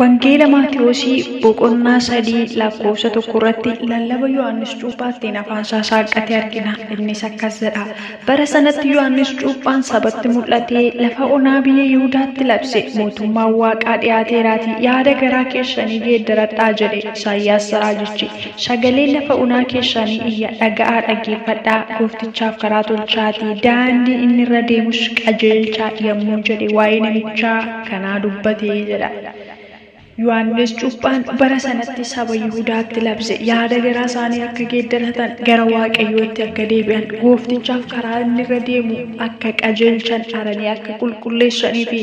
Wangeela Maatiyoosii boqonnaa 3 lakkoofsa 1 irratti lallaba Yohaannis Cuuphaattiin afaan isaa saaqqatee argina. Innis akkas jedha. Bara sanatti Yohaannis Cuuphaan sabatti mul'atee lafa onaa biyya Yihudaatti labse. Mootummaan Waaqaa dhiyaateeraatii yaada garaa keessanii geeddaradhaa jedhe Isaayyaas raajichi. Sagalee lafa onaa keessanii iyya, dhaga'aa dhaggeeffadhaa, gooftichaaf karaa tolchaatii daandii inni irra deemus qajeelchaa yommuu jedhe waa'ee namichaa kanaa dubbatee jedha. Yohaannis Cuuphaan bara sanatti saba Yihudaatti labse yaada garaa isaanii akka geeddaratan, gara Waaqayyootti akka deebi'an, gooftichaaf karaa inni irra deemu akka qajeelchan, aranii akka qulqulleessanii fi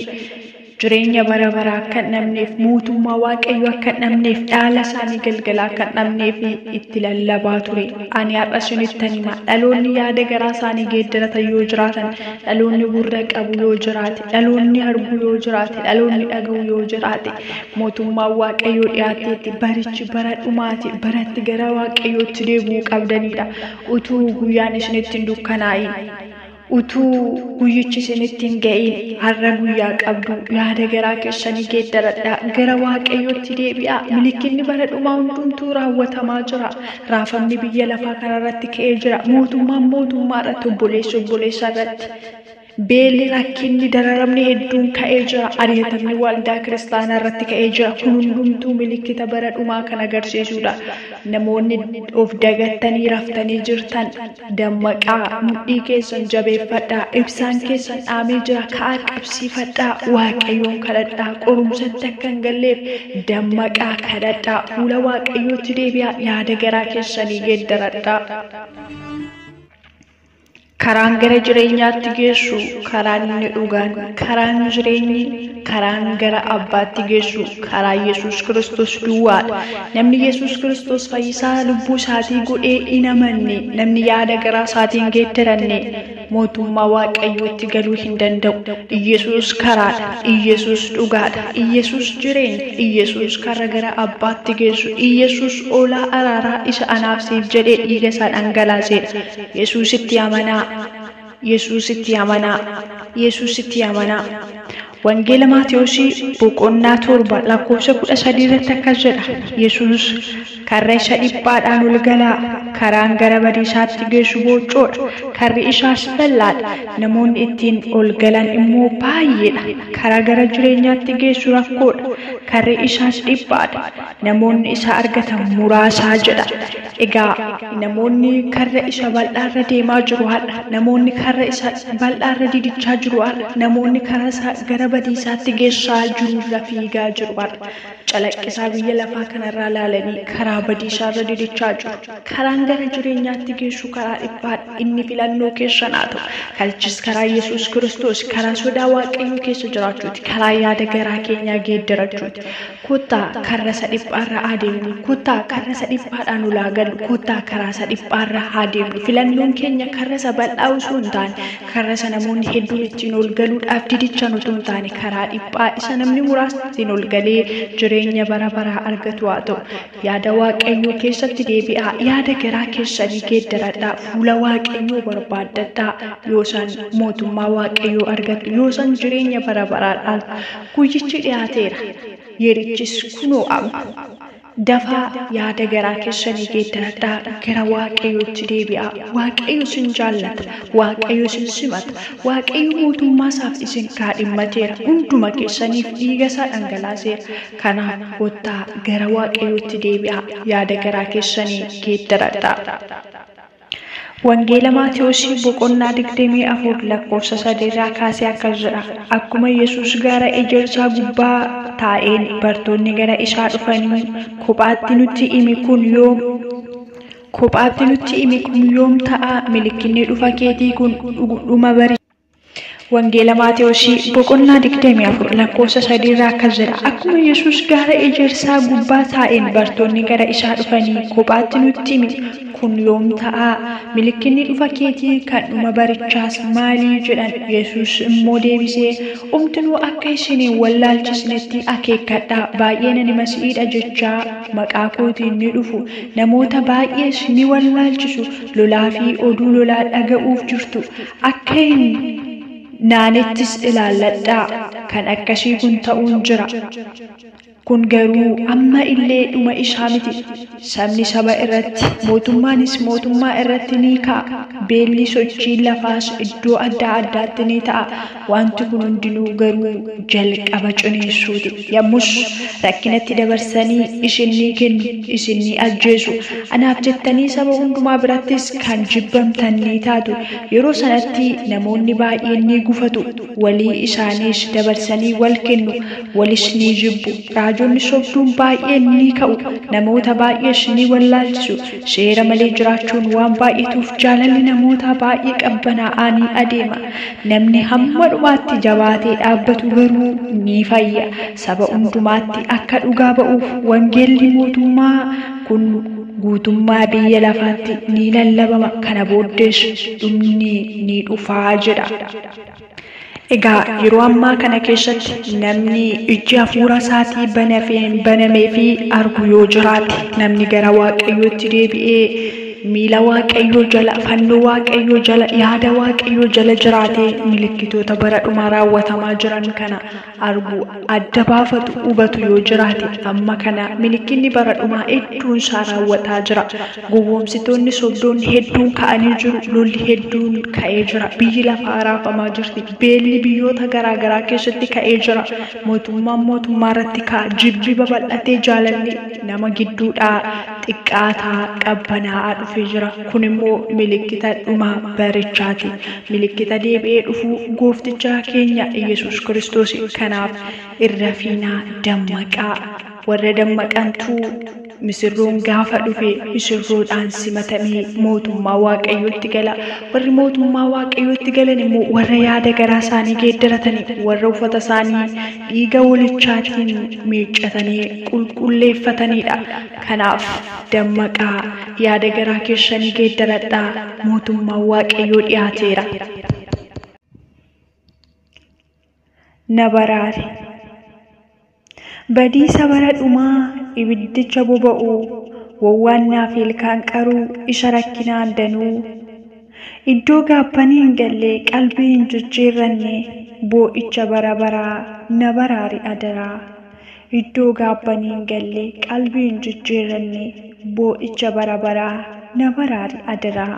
jireenya bara baraa akka hin dhabneef, mootummaa Waaqayyoo akka hin dhabneef, dhaala isaanii galgalaa akka hin dhabneef itti lallabaa ture. Ani har'a isinittan hima, dhaloonni yaada garaa isaanii geeddaratan yoo jiraatan, dhaloonni gurra qabu yoo jiraate, dhaloonni argu yoo jiraate, dhaloonni dhaga'u yoo jiraate, mootummaan Waaqayyoo dhiyaatteetti. Barichi bara dhumaati, baratti gara Waaqayyootti deebi'uu qabdanidha. Utuu guyyaan isinitti hin dukkanaa'in, utuu guyyichi isinitti hin ga'iin, har'a guyyaa qabdu, yaada garaa keessanii geeddaradhaa, gara Waaqayyootti deebi'aa. Milikinni bara dhumaa hundumtuu raawwatamaa jira. Raafamni biyya lafaa kanarratti ka'ee jira. Mootummaan mootummaa irratti, obboleessi obboleessa irratti. Beelli, rakkinni, dararamni hedduun ka'ee jira. Ari'atamni waldaa kiristaanaa irratti ka'ee jira. Kun hundumtuu milikkita bara dhumaa kan agarsiisudha. Namoonni of dagattanii raftanii jirtan dammaqaa, mudhii keessan jabeeffadhaa, ibsaan keessan dhaamee jira, ka'aa qabsiifadhaa, Waaqayyoon kadhadhaa, qorumsatti akka hin galleef dammaqaa kadhadhaa, fuula Waaqayyootti deebi'aa, yaada garaa keessanii geeddaradhaa. Karaan gara jireenyaatti geessu, karaan inni dhugaan, karaan jireenyi, karaan gara Abbaatti geessu, karaa Yesuus Kiristoos duwwaadha. Namni Yesuus Kiristoos fayyisaa lubbuu isaatii godhee hin amanne, namni yaada garaa isaatiin geeddaranne mootummaa Waaqayyootti galuu hin danda'u. Iyyasuus karaadha, Iyyasuus dhugaadha, Iyyasuus jireenya, Iyyasuus karra gara Abbaatti geessu, Iyyasuus oolaa araaraa isa anaaf siif jedhee dhiiga isaa dhangalaaseedha. Yesuusitti amanaa. Yesuusitti amanaa. Yesuusitti amanaa. Wangeela Maatiyoosii boqonnaa 7 lakkoofsa 13 irratti akkas jedha. Yesuus karra isa dhiphaadhaan ol galaa, karaan gara badiisaatti geessu bocoodha, karri isaas bal'aadha, namoonni ittiin ol galan immoo baay'eedha. Karaa gara jireenyaatti geessu rakkoodha, karri isaas dhiphaadha, namoonni isa argatan muraasaa jedha. Egaa namoonni karra isa bal'aarra deemaa jiru har'a, namoonni karra isa bal'aarra didichaa jiru har'a, namoonni karaa isa gara badiisaatti geessaa jiru irra fiigaa jiru har'a. Calaqqisaa biyya lafaa kanarraa laalanii karaa badiisaarra didichaa jiru. Karaan gara jireenyaatti geessu karaa dhiphaadha. Inni filannoo keessan haa ta'u. Kalchis karaa Yesuus Kiristoos, karaa sodaa Waaqayyoo keessa jiraachuuti, karaa yaada garaa keenyaa geeddarachuuti. Kottaa karra isa dhiphaarra adeemnu, kottaa karra isa dhiphaadhaan ulaa galu, kottaa karaa isa dhiphaarra adeemnu. Filannoon keenya karra isa bal'aa osoo hin taane, karra isa namoonni hedduun ittiin ol galuudhaaf didichan otoo hin taane, karaa dhiphaa isa namni muraasni ittiin ol galee jireenya bara baraa argatu haa ta'u. Yaada Waaqayyoo keessatti deebi'aa, yaada garaa keessanii geeddaradhaa, fuula Waaqayyoo barbaaddadhaa. Yoo isaan mootummaa Waaqayyoo argattu, yoo isaan jireenya bara baraa dhaaltu, guyyichi dhiyaateera. Yerichis kunoo amma. Dafaa yaada garaa keessanii geeddaradhaa, gara Waaqayyootti deebi'aa. Waaqayyo isin jaallata, Waaqayyo isin simata, Waaqayyo mootummaa isaaf isin kaadhimmateera, hunduma keessaniif dhiiga isaa dhangalaaseera. Kanaaf kottaa gara Waaqayyootti deebi'aa, yaada garaa keessanii geeddaradhaa. Wangeela Maatiyoosii boqonnaa 24 lakkoofsa 3 irraa kaasee akkas jedha. Akkuma Yesuus gaara ejersaa gubbaa taa'een bartoonni gara isaa dhufanii, kophaatti nutti himi kun yoom kophaatti nutti himi kun yoom ta'a, milikinni dhufa keetii kun dhuma bari. Wangeela Maatiyoosii boqonnaa 24 lakkoofsa 3 irraa akkas jedha. Akkuma Yesuus gaara ejersaa gubbaa taa'een bartoonni gara isaa dhufanii, kophaatti nutti himi kun yoom ta'a, milikinni dhufa keetii kan dhuma barichaas maalii jedhan. Yesuus immoo deebisee, umtinuu akka isin hin wallaalchisnetti akeekkadhaa. Baay'een ani Masiihiidha jechaa maqaa kootiin ni dhufu, namoota baay'ees ni wallaalchisu. Lolaa fi oduu lolaa dhaga'uuf jirtu. Akka hin Naanittis ilaalladhaa, kan akkasii kun ta'uun jira. Kun garuu amma illee dhuma isaa miti. Sabni saba irratti, mootummaanis mootummaa irratti ni ka'a. Beelli sochiin lafaas iddoo adda addaatti ni ta'a. Wanti kun hundinuu garuu jalqaba cineessuuti. Yommus rakkinatti dabarsanii isin ni kennu, isin ni ajjeesu. Anaaf jettanii saba hundumaa birattis kan jibbamtan ni taatu. Yeroo sanatti namoonni baay'een ni gufatu. Walii isaaniis dabarsanii wal kennu, walis ni jibbu. Raajonni sobduun baay'een ni ka'u, namoota baay'ees ni wallaalchisu. Seera malee jiraachuun waan baay'atuuf jaalalli namoota baay'ee qabbanaa'aa ni adeema. Namni hamma dhumaatti jabaatee dhaabbatu garuu ni fayya. Saba hundumaatti akka dhugaa ba'uuf wangeelli mootummaa kun guutummaa biyya lafaatti ni lallabama. Kana booddees dhumni ni dhufaa jedha. Egaa yeroo ammaa kana keessatti namni ijji hafuura isaatii banamee fi argu yoo jiraate, namni gara Waaqayyootti deebi'ee miila Waaqayyoo jala, fannoo Waaqayyoo jala, yaada Waaqayyoo jala jiraatee milikkitoota bara dhumaa raawwatamaa jiran kana argu, adda baafatu, hubatu yoo jiraate, amma kana milikkinni bara dhumaa hedduun isaa raawwataa jira. Gowwoomsitoonni sobdoonni hedduun ka'anii jiru. Lolli hedduun ka'ee jira. Biyyi lafaa raafamaa jirti. Beelli biyyoota garaa garaa keessatti ka'ee jira. Mootummaan mootummaa irratti ka'a. Jibbi babal'atee jaalalli nama gidduudhaa xiqqaataa qabbanaa'aa dhufee jira. Kun immoo milikkita dhuma barichaati. Milikkita deebi'ee dhufuu goofticha keenya Yesuus Kiristoos. Kanaaf irra fiinaa, dammaqaa. Warra dammaqantu misirroon gaafa dhufe misirroodhaan simatamee mootummaa Waaqayyootti gala. Warri mootummaa Waaqayyootti galan immoo warra yaada garaa isaanii geeddaratanii, warra uffata isaanii dhiiga hoolichaatiin miiccatanii qulqulleeffatanidha. Kanaaf dammaqaa, yaada garaa keessanii geeddaradhaa, mootummaan Waaqayyoo dhiyaateera. Na baraari. Badiisa bara dhumaa ibiddicha boba'u, wawwaannaa fi ilkaan qaruu isa rakkinaan danuu. Iddoo gaabbanii hin galle, qalbii hin jijjiirranne, boo'icha bara baraa na baraari adaraa. Iddoo gaabbanii hin galle, qalbii hin jijjiirranne, boo'icha bara baraa na baraari adaraa.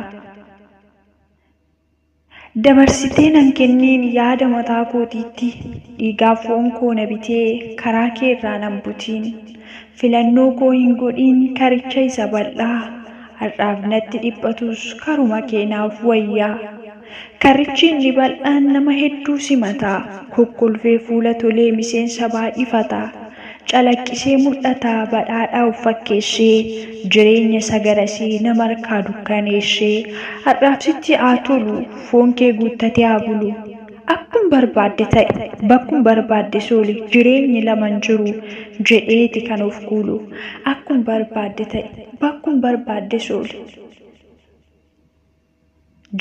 Dabarsitee nan kenniin yaada mataa kootiitti, dhiigaaf foon koo na bitee karaa kee irraa nan butiin. Filannoo koo hin godhiin karicha isa bal'aa, har'aaf natti dhiphatus karuma kee naaf wayyaa. Karichi inni bal'aan nama hedduu simata, kokkolfee fuula tolee miseensa baay'ifata. Calaqqisee mul'ata badhaadhaa of fakkeessee, jireenya sagarasii nama harkaa dukkaneessee. Har'aaf sitti haa tolu, foon kee guuttatee haa bulu. Akkum barbaadde ta'e, bakkum barbaadde sooli, jireenyi lama hin jiru jedheeti kan of kuulu. Akkum barbaadde ta'e, bakkum barbaadde sooli,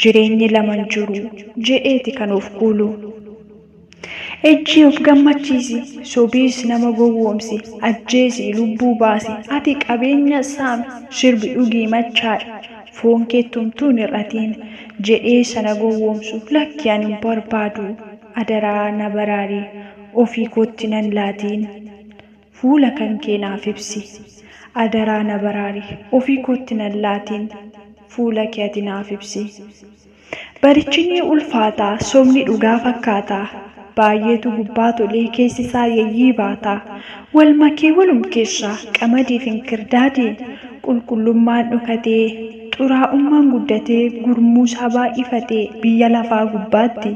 jireenyi lama hin jiru jedheeti kan of kuulu. Ejjii of gammachiisi, sobiis nama gowwoomsi, ajjeesi, lubbuu baasi, ati qabeenya saami, sirbi dhugii machaadha, foon kee tumtuun hir'atiin jedhee sana gowwoomsu lakki ani hin barbaadu, adaraa na baraari, ofii kootti nan laatiin. Fuula kan kee naaf ibsi, adaraa na baraari, ofii kootti nan laatiin, fuula kee ati naaf ibsi. Barichi ni ulfaata, sobni dhugaa fakkaata. Baay'eetu gubbaa tolee keessi isaa yeeyyii baata. Wal makee walum keessa qamadii fi inkirdaadii qulqullummaan dhokatee xuraa'ummaan guddatee gurmuu isaa baay'ifatee biyya lafaa gubbaatti.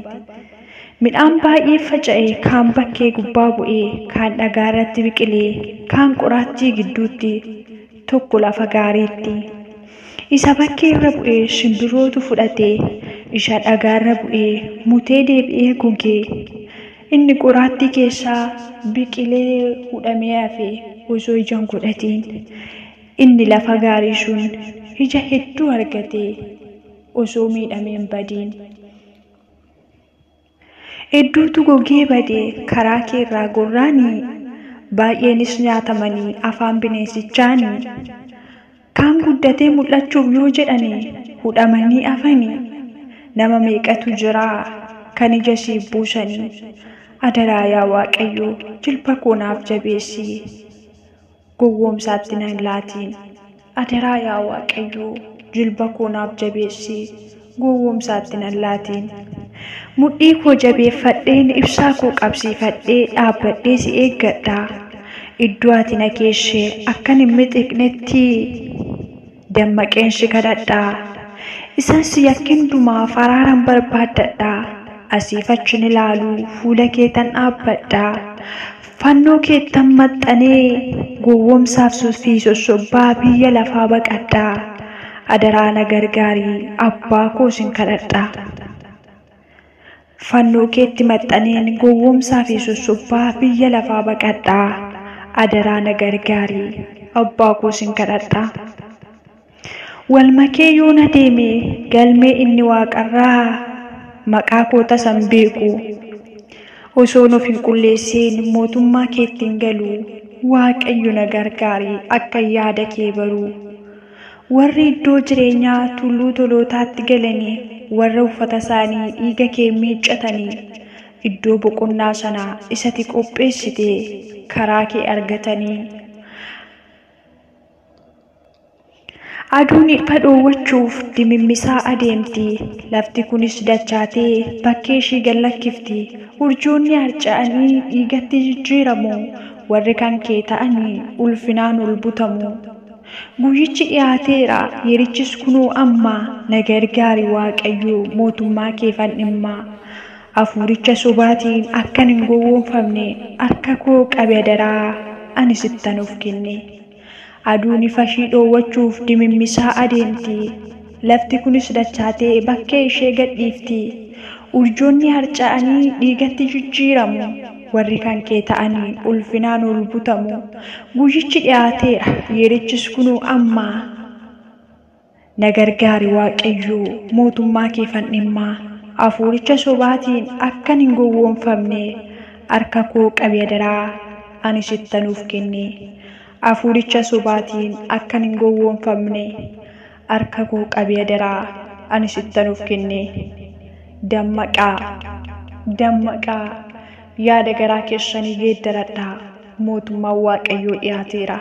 Midhaan baay'ee faca'e, kaan bakkee gubbaa bu'ee, kaan dhagaa irratti biqilee, kaan qoraattii gidduutti, tokko lafa gaariitti. Isa bakkee irra bu'ee simbirrootu fudhatee, isa dhagaa irra bu'ee mutee deebi'ee gogee. Inni qoraattii keessaa biqilee hudhamee hafe osoo ija hin godhatiin. Inni lafa gaarii sun ija hedduu argatee osoo miidhamee hin badiin. Hedduutu gogee badee karaa kee irraa gorraanii, baay'eenis nyaatamanii afaan bineensichaanii. Kaan guddatee mul'achuuf yoo jedhanii hudhamanii hafanii. Nama meeqatu jira kan ija siif buusanii. Adaraa yaa Waaqayyoo jilba koo naaf jabeessi, gowwoomsaatti na hin laatiin. Adaraa yaa Waaqayyoo jilba koo naaf jabeessi, gowwoomsaatti na hin laatiin. Mudhii koo jabeeffadheen ibsaa koo qabsiifadhee dhaabbadhee si eeggadha. Iddoo ati na keesse akkan hin mixiqnetti dammaqeen si kadhadha. Isaan si yakkin dumaaf araaran barbaaddadha. Asiif achi hin ilaalu fuula keetan dhaabbadha. Fannoo keettan maxxanee gowwoomsaaf fi sossobbaa biyya lafaa baqadha. Adaraa na gargaari abbaa koo sin kadhadha. Fannoo keetti maxxaneen gowwoomsaa fi sossobbaa biyya lafaa baqadha. Adaraa na gargaari abbaa koo sin kadhadha. Walmakee yoon adeeme galmee inni waaqarraa maqaa koo tasan beeku. Osoon of hin qulleessiin mootummaa keetti hin galu. Waaqayyo na gargaari akka yaada kee baru. Warri iddoo jireenyaa tulluu tolootaatti galanii, warra uffata isaanii dhiiga kee miiccatanii, iddoo boqonnaa sanaa isatti qopheessite karaa kee argatanii. Aduun ifa dhoowwachuuf dimimmisaa adeemti. Lafti kunis dachaatee bakkee ishii gad lakkifti. Urjoonni harca'anii dhiigatti jijjiiramu. Warri kan kee ta'anii ulfinaan ol butamu. Guyyichi dhiyaateera, yerichis kunoo amma. Na gargaari Waaqayyo mootummaa keefan dhimma. Hafuuricha sobaatiin akkan hin gowwoomfamne harka koo qabi adaraa ani sittan of kenne. Aduun ifa ishii dhoowwachuuf dimimmisaa adeemti. Lafti kunis dachaatee bakkee ishee gadhiifti. Urjoonni harca'anii dhiigatti jijjiiramu. Warri kan kee ta'anii ulfinaan ol butamu. Guyyichi dhiyaateera, yerichis kunoo amma. Na gargaari Waaqayyo mootummaa keefan dhimma. Hafuuricha sobaatiin akkan hin gowwoomfamne harka koo qabi adaraa ani sittan of kenne. Hafuuricha sobaatiin akkan hin gowwoomfamne harka koo qabi adaraa ani sittan of kenne. Dammaqaa, dammaqaa, yaada garaa keessanii geeddaradhaa. Mootummaan Waaqayyoo dhiyaateera.